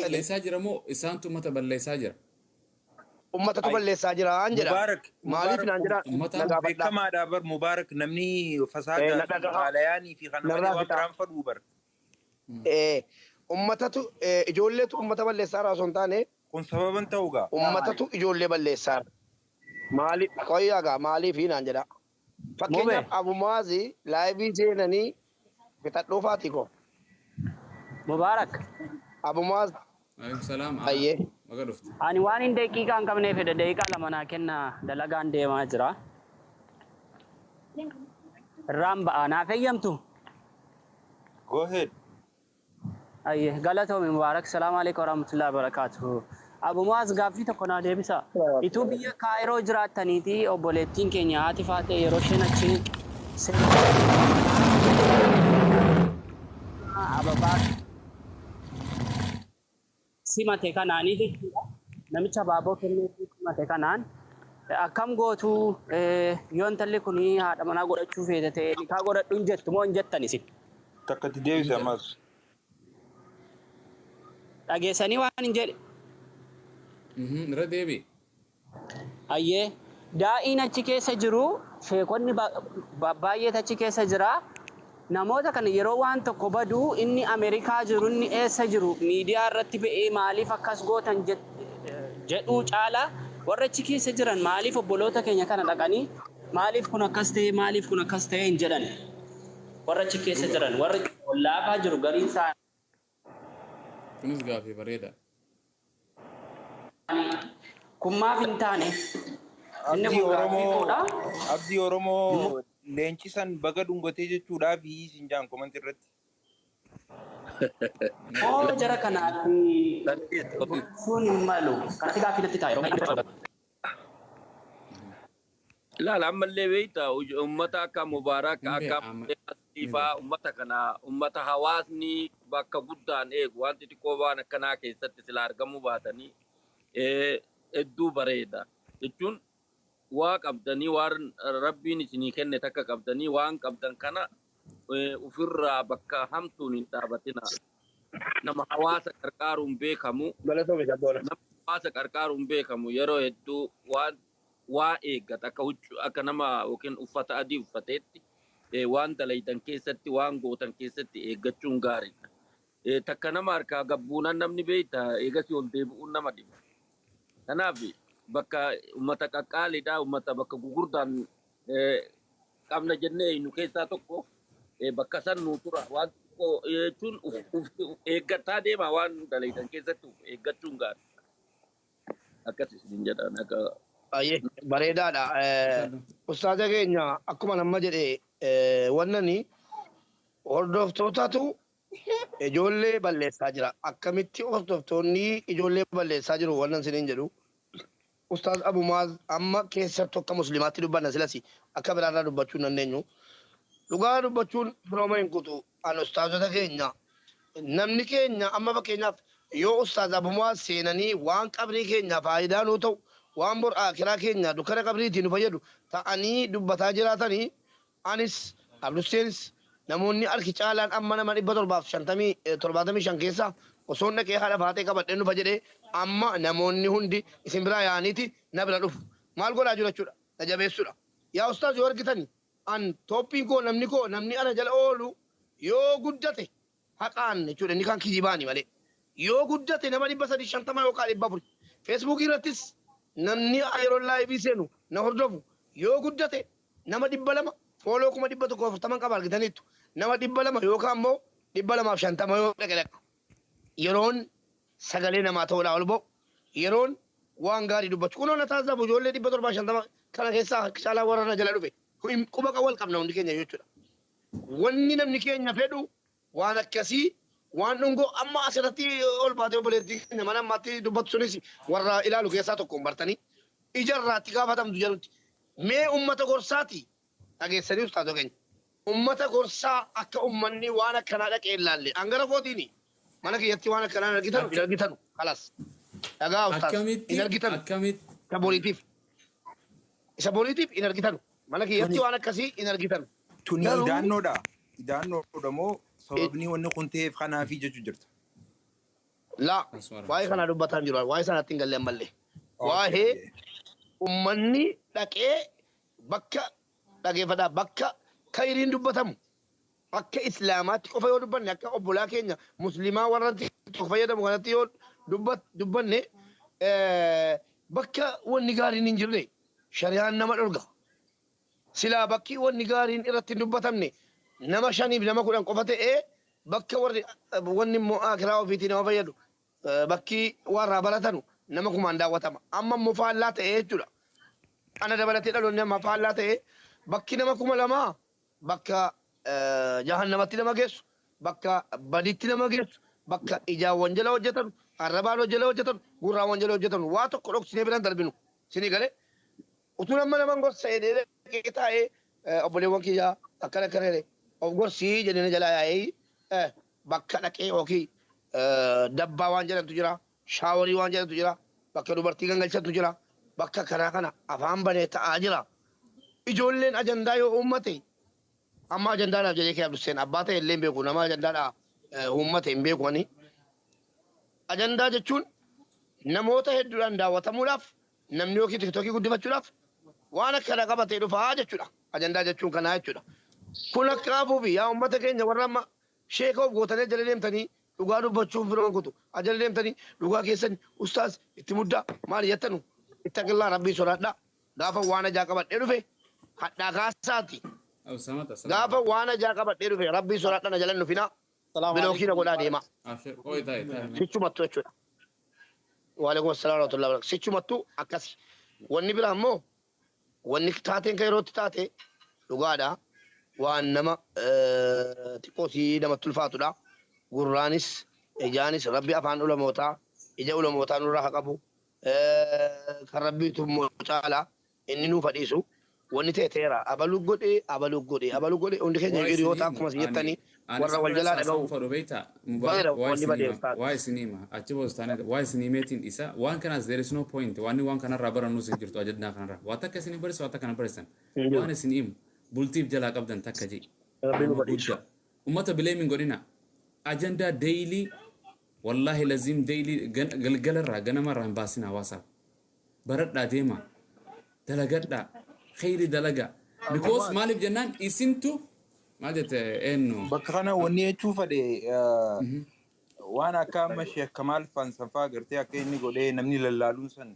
Balleessaa jira moo isaantu ummata balleessaa jira? Ummatatu Ay, balleessaa jira an jedha. Mubaarak, Maaliif Mubaarak naan jedha Ummata na gaafadhaa. beekamaadha bar Mubaarak namni Na fasaadaa fi dhagahaa maalayaanii fi kana malee narraa waan fixaa. biraan fadhuu bar. Ummatatu ijoolleetu ummata balleessaa irraa osoo hin taane Kun sababan ta'u gaa. ummatatu ijoollee balleessaa irra. Maaliif qoyyaa gaa maaliif naan jedha. Mube Fakkeenyaaf Abu Muazi laayivii seenanii fixadhuufaati koo. Mubaarak Abu Muaz Alaikum salaam. ayyee. Baga dhufte. Ani waan hin daqiiqaa hin qabneef fedha daqiiqaa 2 naa kenna dalagaan deemaa jira. Irraan ba'a naaf eeyyamtu? Go ahead. Ayye galatoomi Mubaarak. Salaamu alaikum warahmatullahi wabarakatuh. Abu Muaz gaaffii tokko naa deebisa. Ituu biyya Kaayiroo jiraattaniiti obboleettiin keenya haati faatee yeroo isheen achi seente ababaa simate kanaanii jechuudha. Namicha abaaboo kenneefii simate kanaan akkam gootu yoo intalli kun haadha manaa godhachuu feete ta'e nikaa godhadhu hin jettu moo hin jettan isin? Takka itti deebise ammas. Dhageessanii waan hin jedhe. Irra deebi'i. Hayyee. Daa'iin achi keessa jiru, sheekonni baay'eetu achi keessa jira. Namoota kana yeroo waan tokko badu inni Ameerikaa jiru, inni eessa jiru miidiyaa irratti ba'ee maaliif akkas gootan jedhuu caalaa warra achi keessa jiran maaliif obboloota keenya kana dhaqanii maaliif kun akkas ta'e, maaliif kun akkas ta'e hin jedhan. Warra achi keessa jiran, warri ollaafaa jiru gariin isaanii. Kunis gaafii bareeda. Kun maaf hin taane? Inni Abdii kun gaaffii Oromoo koodha. Abdii Oromoo leencisan baga dhungatee jechuudhaaf isin jaan comment irratti. Moo jara kanaaf gochuun hin malu? Kanatti gaaffii natti ta'a yeroo baay'ee. Ilaala ammallee beekta ummata akka Mubaarak Hin akka beeka amma. Asii faa ummata kana ummata hawaasni bakka guddaan eegu waan xixiqqoo waan akkanaa keessatti sila argamuu baatanii hedduu bareeda jechuun waa qabdanii waan rabbiin isinii kenne takka qabdanii waan qabdan kana ofirraa bakka hamtuun hin dhaabatina. Nama hawaasa qarqaaruun beekamu Galatoomi sabboona. nama hawaasa qarqaaruun beekamu yeroo hedduu waan waa eeggata akka huccuu akka nama yookiin uffata adii uffateetti waan dalaydan keessatti waan gootan keessatti eeggachuun gaariidha. Takka nama harkaa gabbuunan namni beekta eegasii ol deebi'uun nama dhiba. Kanaaf bakka uummata qaqqaaliidha uummata bakka gugurdaan qabna jennee nu keessaa tokko bakka san nu tura waan xiqqoo jechuun uf eeggataa deema waan dalaydan keessatti uf eeggachuun gaarii. Akkas isin jedhan akka Ayyee bareedaadha. Ustaaza keenya akkuma nama jedhe wannani hordoftootatu ijoollee balleessaa jira. Akkamitti hordoftoonni ijoollee balleessaa jiru wannan isiniin jedhu. Ustaaz Abu Muaz amma keessattuu akka musliimaatti dubbanna silasi akka biraarraa dubbachuu hin dandeenyu. Dhugaa dubbachuun firooma hin kutu. An ustaazota keenya namni keenya amma fakkeenyaaf yoo Ustaaz Abu Muaz seenanii waan qabrii keenya faayidaa nuu ta'u waan bor aakiraa keenya dukkana qabriitiin nu fayyadu ta'anii dubbataa jiraatanii anis Abdusseenis namoonni harki caalaan amma nama 750 75 keessa osoon dhaqee haadha faatee qabadheen dhufa jedhee amma namoonni hundi isin biraa yaa'aniiti na bira dhufu. Maal godhaa jiru jechuudha? Na jabeessuudha. Yaa ustaaz yoo argitani an tooppiin koo namni koo namni ana jala oolu yoo guddate haqaan jechuudha inni kan kijibaani malee yoo guddate nama 350 yookaan 400 feesbuukii irrattis namni yeroo laayivii seenu na hordofu yoo guddate nama 200 fooloo 140,000 qaba argitaniittu nama 200 yookaan immoo 250 yoo dhaqe dhaqa yeroon sagalee namaa ta'uudhaa ol ba'u yeroon waan gaarii dubbachuu kunoo na taasisamu ijoollee 750 kana keessaa harki caalaa warra na jala dhufe quba wal qabna hundi keenya jechuudha. Wanni namni keenya fedhu waan akkasii waan dhungoo amma asirratti ol baatee obboleettii keenya mana ammaatti dubbatu sunis warra ilaalu keessaa tokkoon bartanii ijarraatti gaafatamtu jedhutti mee ummata gorsaati dhageessanii ustaazoo keenya. Ummata gorsaa akka ummanni waan akkanaa dhaqee hin laalle. An gara kootiini mana kiyyatti waan akkanaa hin argitanu hin argitanu kalas. Dhagaa ustaaz Akkamitti hin argitanu akkamitti isa boriitiif isa boriitiif hin argitanu mana kiyyatti Tuni waan akkasii hin argitanu. tuni Garuu idaannoodha. Idaannoodha moo sababni wanni kun ta'eef kanaafii jechuu jirta. Laa waa'ee kanaa dubbataan jiru waa'ee sanatti hin galle ammallee. Waa'ee ummanni dhaqee bakka dhageeffataa bakka kayriin dubbatamu akka islaamaatti qofa yoo dubbanne akka obbolaa keenya muslimaa warra TikTok fayyadamu kanatti yoo dubbanne bakka wanni gaariin hin jirre shari'aan nama dhorga. Silaa bakki wanni gaariin irratti hin dubbatamne nama 5 fi nama 10 qofa ta'ee bakka warri wanni immoo akiraa ofiitii nama fayyadu bakki warraa baratanu nama kumaan daawwatama. Amma immoo faallaa ta'ee jechuudha. Ana dabalatee dhaloonni amma faallaa ta'ee bakki nama 2000 bakka jahannamatti nama geessu, bakka badiitti nama geessu, bakka ijaan wanjala hojjetan, arrabaan wanjala hojjetan, gurraan wanjala hojjetan waa tokko dhoksinee biraan darbinu. Sinii galee utuu nama naman gorsa jedhee dhaqee taa'ee obboleewwan kiyyaa akkana akkana jedhee of gorsii jedhee jalaa yaa'ee bakka dhaqee yookiin dabbaa waan jedhantu jira, shaaworii waan jedhantu jira, bakka dubartii gangalchantu jira, bakka karaa kana afaan banee ta'aa jira. Ijoolleen ajandaa yoo uummate amma ajandaadhaaf jedhee kee Abduseen abbaa ta'e illee hin beeku nama ajandaadhaa uummate hin beeku ani. Ajandaa jechuun namoota hedduudhaan daawwatamuudhaaf namni yookiin tiktokii guddifachuudhaaf waan akkana qabatee dhufaa jechuudha. Ajandaa jechuun kanaa jechuudha. Kun akka hafuufi yaa uummata keenya warra amma sheeka of gootanii jala deemtanii dhugaa dubbachuun firoo kutu. Ajala deemtanii dhugaa keessan ustaaz itti muddaa maal jettanu ittaqillaa rabbii sodaadhaa. Gaafa waan ajaa qabadhee dhufe hadhaa kaasaati. Gaafa waan ajaa qabadhee dhufe rabbii sodaadhaa na jalan dhufinaa. Bilookii na godhaa deemaa. Sichumattu jechuudha. Waalaikum assalam warahmatullahi wabarakatuh. Sichumattu akkasi. Wanni biraa immoo wanni taateen kan yerootti taate dhugaadha. Waan nama xiqqoo si namatti ulfaatudha. Gurraanis ijaanis rabbi afaan ulamootaa ija ulamootaa nurraa haa qabu. Kan rabbiitu immoo caala inni nuuf hadhiisu. Wanni ta'e ta'eera. Abaluu godhee abaluu godhee abaluu godhee hundi keenya hiriyoota akkuma isin jettanii warra wal jalaa dhaga'u. Baay'eedha wanni badee ustaaz. Waa isin hima achi booda waa isin himeetiin isa waan kanaas there is no point waan waan kanarraa barannus hin jirtu ajandaa kanarraa waa takka isin barsiisa waa takka na barsiisan waan isin himu bultiif jalaa qabdan takka jee nama guddaa ummata bileem hin godhina ajandaa daily wallahi lazim daily galgalarraa ganamarraa hin baasin hawaasaaf baradhaa deema dalagadhaa kheyri dalaga because maaliif jennaan isintu maal jette eenyu Bakka kana wanni jechuu fedhe waan akka amma Sheekh Kamaal Fansanfaa agartee akka inni godhee namni lallaaluun san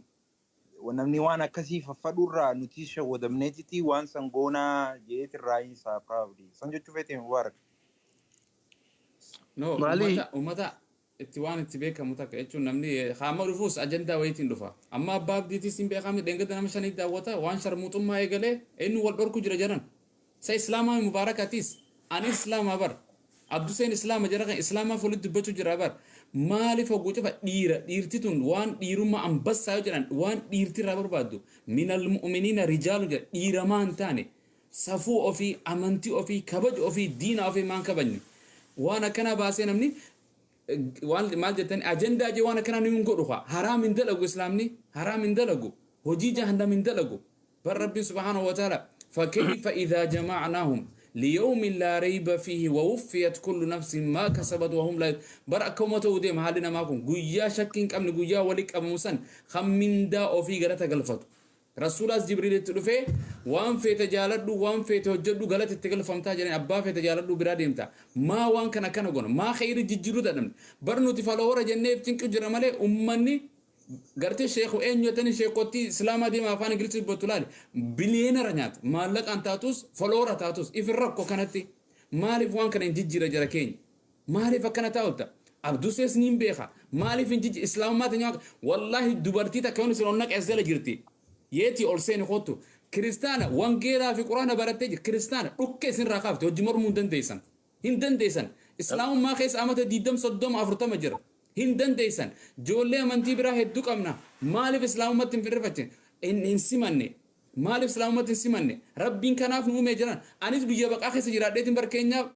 namni waan akkasii faffadhuurraa nuti shawwadamneetiti waan san goonaa jeetirraa isaa probably san jechuu feete Mubaarak. No, ummata itti waan itti beekamu takka jechuun namni haama dhufuus ajandaa wayiitiin dhufa. Amma abbaa abdiitis hin beekamne dheengadda nama shanii daawwata waan sharmuuxummaa eegalee inni wal dhorku jira jedhan. Sa islaamaa Mubaarakatis ani islaamaa bar. Abduseen islaama jara kan islaamaa walitti dubbachuu jira bar. Maaliif hogguu cufa dhiira dhiirti tun waan dhiirummaa ambassaa yoo jedhan waan dhiirti irraa barbaaddu minal mu'miniina rijaalu jedha dhiiramaa hin taane safuu ofii amantii ofii kabaja ofii diina ofii maan kabajne. Waan akkanaa baasee namni waan maal jettan ajandaa jee waan akkanaa ni hin godhu haraam hin dalagu islaamni haraam hin dalagu hojii jahannam hin dalagu bar rabbiin subhaanahu wa ta'ala fakayfa idhaa jama'naahum liyawmin laa rayba fiihi wa wuffiyat kullu nafsin maa kasabat wa hum laa bar akkuma ta'uu deema haalli namaa kun guyyaa shakkii hin qabne guyyaa walii qabamu san kan mindaa ofii galata galfatu. Rasuulaas Jibriilitti dhufee waan feete jaaladhu waan feete hojjedhu galata itti galfamtaa jedheen abbaa feete jaaladhu biraa deemta. Maa waan kana akkana goona maa kheyri jijjiiruu dadhabne bar nuti faloora jennee cinqu jira malee ummanni gartee sheeku eenyu jettanii sheekottii islaamaa deema afaan ingilizii dubbatu laali biliyeenara nyaata maallaqaan taatus faloora taatus ifin rakko kanatti maaliif waan kana hin jijjiira jara keenya maaliif akkana taa'ulta Abdusees niin beeka maaliif hin jijji islaamummaa ta'e wallahi dubartii takka yoon isin onnaqe as jala jirti. Yeeti ol seeni kottu kiristaana wangeelaa fi quraana barattee jirti kiristaana dhukke isinirraa kaafte hojii mormuu hin dandeessan hin dandeessan islaamummaa keessa amata 20 30 40 jira hin dandeessan ijoollee amantii biraa hedduu qabna maaliif islaamummaatti hin firrifachin hin simanne maaliif islaamummaatti hin simanne rabbiin kanaaf nu uumee jiran anis biyya baqaa keessa jiraadheetiin barkeenyaaf.